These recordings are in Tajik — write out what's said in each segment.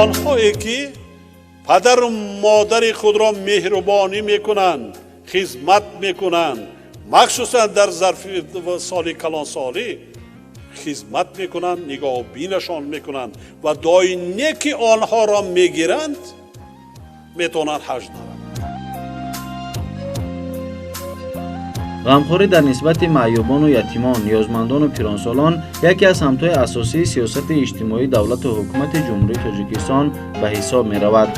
Онҳое ки падару модари худро меҳрубонӣ мекунанд, хизмат мекунанд, махсусан дар зарфи соли калонсолӣ хизмат мекунанд, нигоҳубинашон мекунанд ва дуои неки онҳоро мегиранд, метавонанд ҳаҷ нараванд. Ғамхорӣ дар нисбати маъюбону ятимон, ниёзмандону пиронсолон яке аз самтҳои асосии сиёсати иҷтимоии давлату ҳукумати Ҷумҳурии Тоҷикистон ба ҳисоб меравад.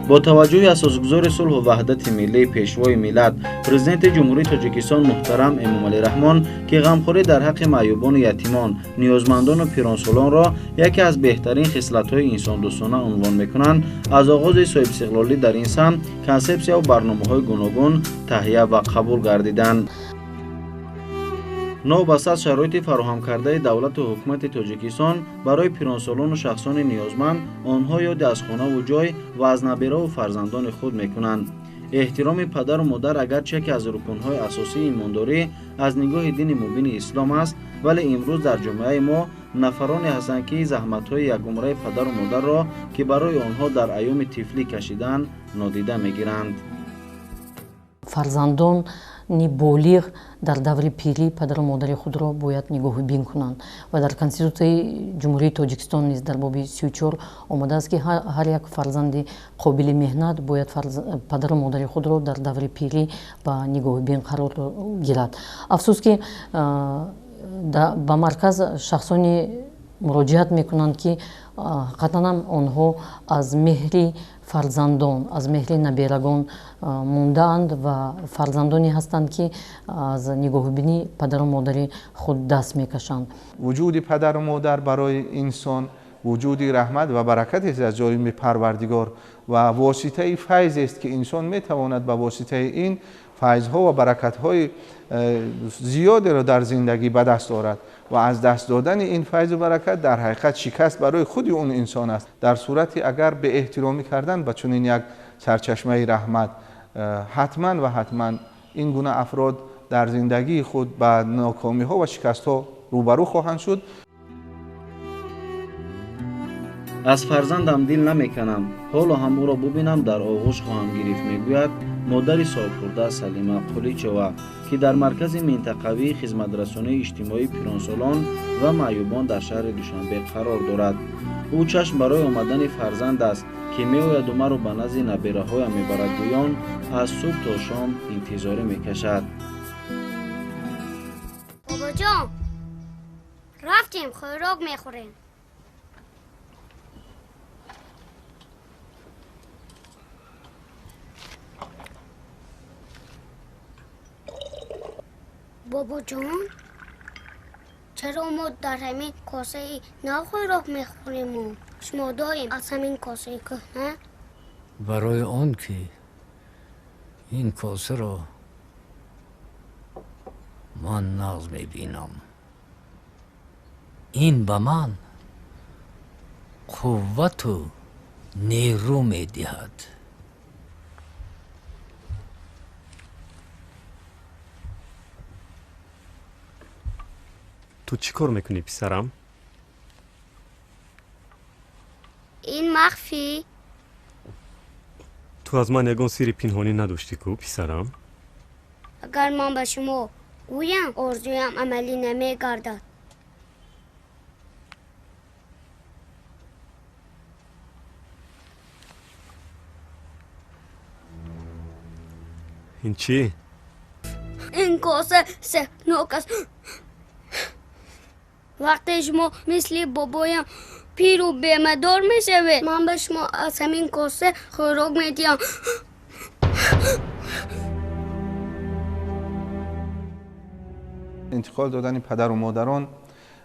Бо таваҷҷӯҳи асосгузори сулҳу ваҳдати миллӣ, пешвои миллат, президенти Ҷумҳурии Тоҷикистон муҳтарам Эмомалӣ Раҳмон, ки ғамхорӣ дар ҳаққи маъюбону ятимон, ниёзмандону пиронсолонро яке аз беҳтарин хислатҳои инсондӯстона унвон мекунанд, аз оғози соҳибистиқлолӣ дар ин самт консепсияву барномаҳои гуногун таҳия ва қабул гардиданд. Новобаста аз шароити фароҳамкардаи давлату ҳукумати Тоҷикистон барои пиронсолону шахсони ниёзманд, онҳо ёди аз хонаву ҷой ва аз набераву фарзандони худ мекунанд. Эҳтироми падару модар агарчи яке аз рукунҳои асосии имондорӣ аз нигоҳи дини мубини ислом аст, вале имрӯз дар ҷомеаи мо нафароне ҳастанд, ки заҳматҳои якумраи падару модарро, ки барои онҳо дар айёми тифлӣ кашиданд, нодида мегиранд. Фарзандони болиғ дар даври пирӣ падару модари худро бояд нигоҳубин кунанд ва дар Конститутсияи Ҷумҳурии Тоҷикистон низ дар боби 34 омадааст, ки ҳар як фарзанди қобили меҳнат бояд падару модари худро дар даври пирӣ ба нигоҳубин қарор гирад. Афсӯс, ки ба марказ шахсоне муроҷиат мекунанд, ки ҳақиқатан онҳо аз меҳри фарзандон, аз меҳри наберагон мондаанд ва фарзандоне ҳастанд, ки аз нигоҳубинии падару модари худ даст мекашанд. Вуҷуди падару модар барои инсон вуҷуди раҳмат ва баракатест аз ҷониби Парвардигор ва воситаи файзест, ки инсон метавонад ба воситаи ин файзҳо ва баракатҳои зиёдеро дар зиндагӣ ба даст орад ва аз даст додани ин файзу баракат дар ҳақиқат шикаст барои худи он инсон аст. Дар сурати агар беэҳтиромӣ кардан ба чунин як сарчашмаи раҳмат, ҳатман ва ҳатман ин гуна афрод дар зиндагии худ ба нокомиҳо ва шикастҳо рӯбарӯ хоҳанд шуд. Аз фарзандам дил намеканам, ҳоло ҳам ӯро бубинам дар оғӯш хоҳам гирифт, мегӯяд модари солхӯрда Салима Қуличова, ки дар маркази минтақавии хизматрасонии иҷтимоии пиронсолон ва маъюбон дар шаҳри Душанбе қарор дорад. Ӯ чашм барои омадани фарзанд аст, ки меояду маро ба назди набераҳоям мебарад, гӯён аз субҳ то шом интизорӣ мекашад. Бобоҷон, рафтем хӯрок мехӯрем. Бобоҷон, чаро мо дар ҳамин косаи нав хӯрок мехӯрему шумо доим аз ҳамин косаи кӯҳна? Барои он ки ин косаро ман нағз мебинам. Ин ба ман қуввату нерӯ медиҳад. Ту чӣ кор мекунӣ, писарам? Ин махфӣ. Ту аз ман ягон сирри пинҳонӣ надоштӣ ку, писарам? Агар ман ба шумо гӯям, орзуям амалӣ намегардад. Ин чӣ? Ин коса сеҳрнок аст. Вақте шумо мисли бобоям пиру бемадор мешавед, ман ба шумо аз ҳамин коса хӯрок медиҳам. Интиқол додани падару модарон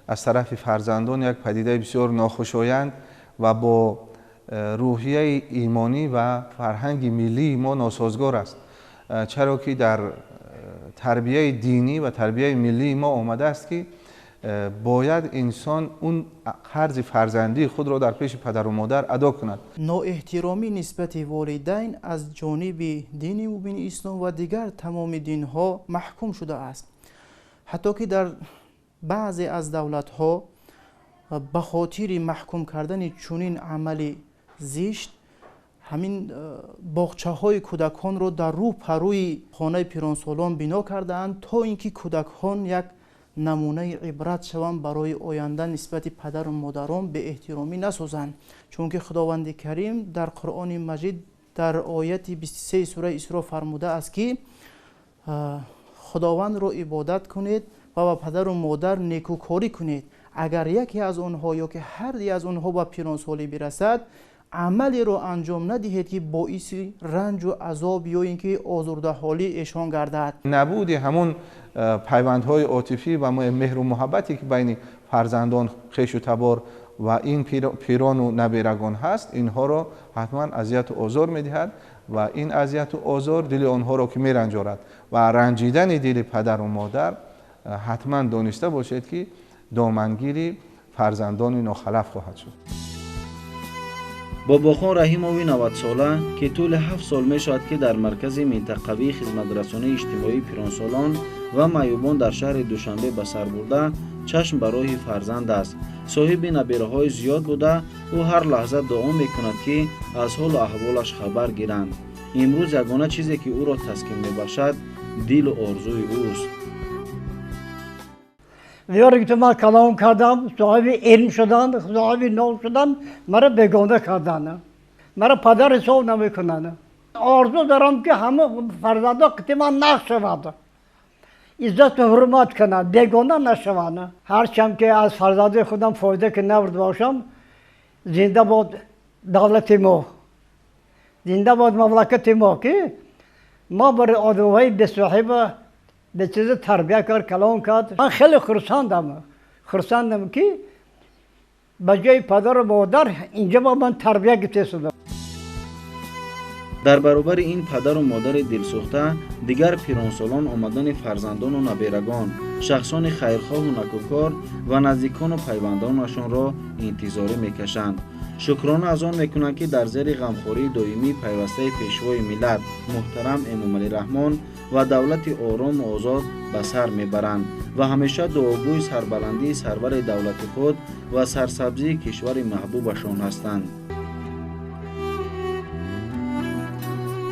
аз тарафи фарзандон як падидаи бисёр нохушоянд ва бо рӯҳияи имонӣ ва фарҳанги миллии мо носозгор аст, чаро ки дар тарбияи динӣ ва тарбияи миллии мо омадааст, ки бояд инсон он қарзи фарзандии худро дар пеши падару модар адо кунад. Ноэҳтиромӣ нисбати волидайн аз ҷониби дини мубини ислом ва дигар тамоми динҳо маҳкум шудааст. Ҳатто ки дар баъзе аз давлатҳо ба хотири маҳкум кардани чунин амали зишт ҳамин боғчаҳои кӯдаконро дар рӯ парӯи хонаи пиронсолон бино кардаанд, то ин ки кӯдакон як намунаи ибрат шаванд барои оянда нисбати падару модарон беэҳтиромӣ насозанд. Чунки Худованди Карим дар Қуръони Маҷид дар ояти 23 сураи Исро фармудааст, ки Худовандро ибодат кунед ва ба падару модар некӯкорӣ кунед. Агар яке аз онҳо ё ки ҳар яке аз онҳо ба пиронсолӣ бирасад, амалеро анҷом надиҳед, ки боиси ранҷу азоб ё ин ки озурдаҳолии эшон гардад. Набуди ҳамон пайвандҳои отифӣ ва меҳру муҳаббате, ки байни фарзандон, хешу табор ва ин пирону наберагон ҳаст, инҳоро ҳатман азияту озор медиҳад ва ин азияту озор дили онҳоро ки меранҷорад ва ранҷидани дили падару модар ҳатман дониста бошед, ки домангири фарзандони нохалаф хоҳад шуд. Бобохон Раҳимови 90-сола, ки тӯли 7 сол мешавад, ки дар маркази минтақавии хизматрасонии иҷтимоии пиронсолон ва маъюбон дар шаҳри Душанбе ба сар бурда, чашм ба роҳи фарзанд аст. Соҳиби набираҳои зиёд буда, ӯ ҳар лаҳза дуо мекунад, ки аз ҳолу аҳволаш хабар гиранд. Имрӯз ягона чизе, ки ӯро таскин мебахшад, дилу орзуи ӯст. Виёре ки ман калом кардам, соҳиби илм шудам, соҳиби ном шудам, маро бегона карданд, маро падар ҳисоб намекунанд. Орзу дорам, ки ҳама фарзандо қити ман нақш шавад, иззату ҳурмат кунанд, бегона нашаванд. Ҳарчанд ки аз фарзанди худам фоида ки набурда бошам, зинда бод давлати мо, зинда бод мамлакати мо, ки мо барои одамҳои бесоҳиба به چیز تربیت کرد، کلام کرد. من خیلی خرسندم که به جای پدر و مادر اینجا با من تربیت گرفته شدم. Дар баробари ин падару модари дилсӯхта, дигар пиронсолон омадани фарзандону наберагон, шахсони хайрхоҳу накӯкор ва наздикону пайвандонашонро интизорӣ мекашанд. Шукрона аз он мекунанд, ки дар зери ғамхории доимии пайвастаи Пешвои миллат муҳтарам Эмомалӣ Раҳмон ва давлати орому озод ба сар мебаранд ва ҳамеша дуогӯи сарбаландии сарвари давлати худ ва сарсабзии кишвари маҳбубашон ҳастанд.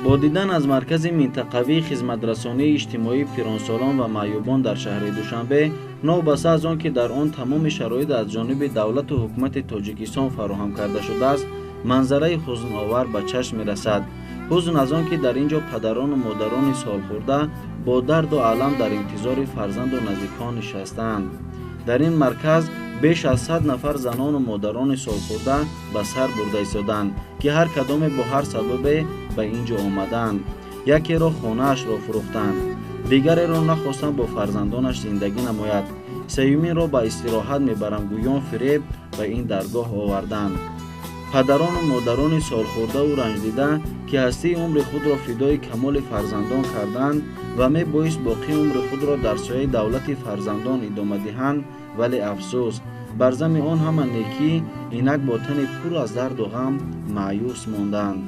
Бо дидан аз маркази минтақавии хизматрасонии иҷтимоии пиронсолон ва маъюбон дар шаҳри Душанбе, новобаста аз он ки дар он тамоми шароит аз ҷониби давлату ҳукумати Тоҷикистон фароҳам карда шудааст, манзараи ҳузновар ба чашм мерасад. Ҳузн аз он ки дар ин ҷо падарону модарони солхӯрда бо дарду алам дар интизори фарзанду наздикон нишастаанд. Дар ин марказ беш аз 100 нафар занону модарони солхӯрда ба сар бурда истоданд, ки ҳар кадоме бо ҳар сабабе ба ин ҷо омаданд. Якеро хонаашро фурӯхтанд, дигареро нахостанд бо фарзандонаш зиндагӣ намояд, сеюминро ба истироҳат мебарам гӯён фиреб ба ин даргоҳ оварданд. Падарону модарони солхӯрдаву ранҷдида, ки ҳастии умри худро фидои камоли фарзандон карданд ва мебоист боқии умри худро дар сояи давлати фарзандон идома диҳанд, вале афсӯс, бар зами он ҳама некӣ инак бо тани пур аз дарду ғам маъюс монданд.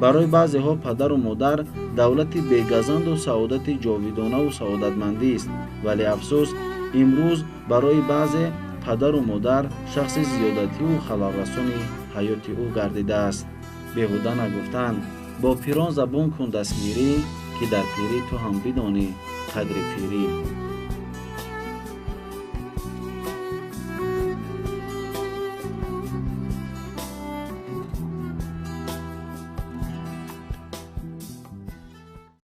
Барои баъзеҳо падару модар давлати бегазанду саодати ҷовидонаву саодатмандист, вале афсӯс, имрӯз барои баъзе падару модар шахси зиёдативу халалрасони ҳаёти ӯ гардидааст. Беҳуда нагуфтанд: бо пирон забон кун дастгирӣ, ки дар пирӣ ту ҳам бидонӣ қадри пирӣ.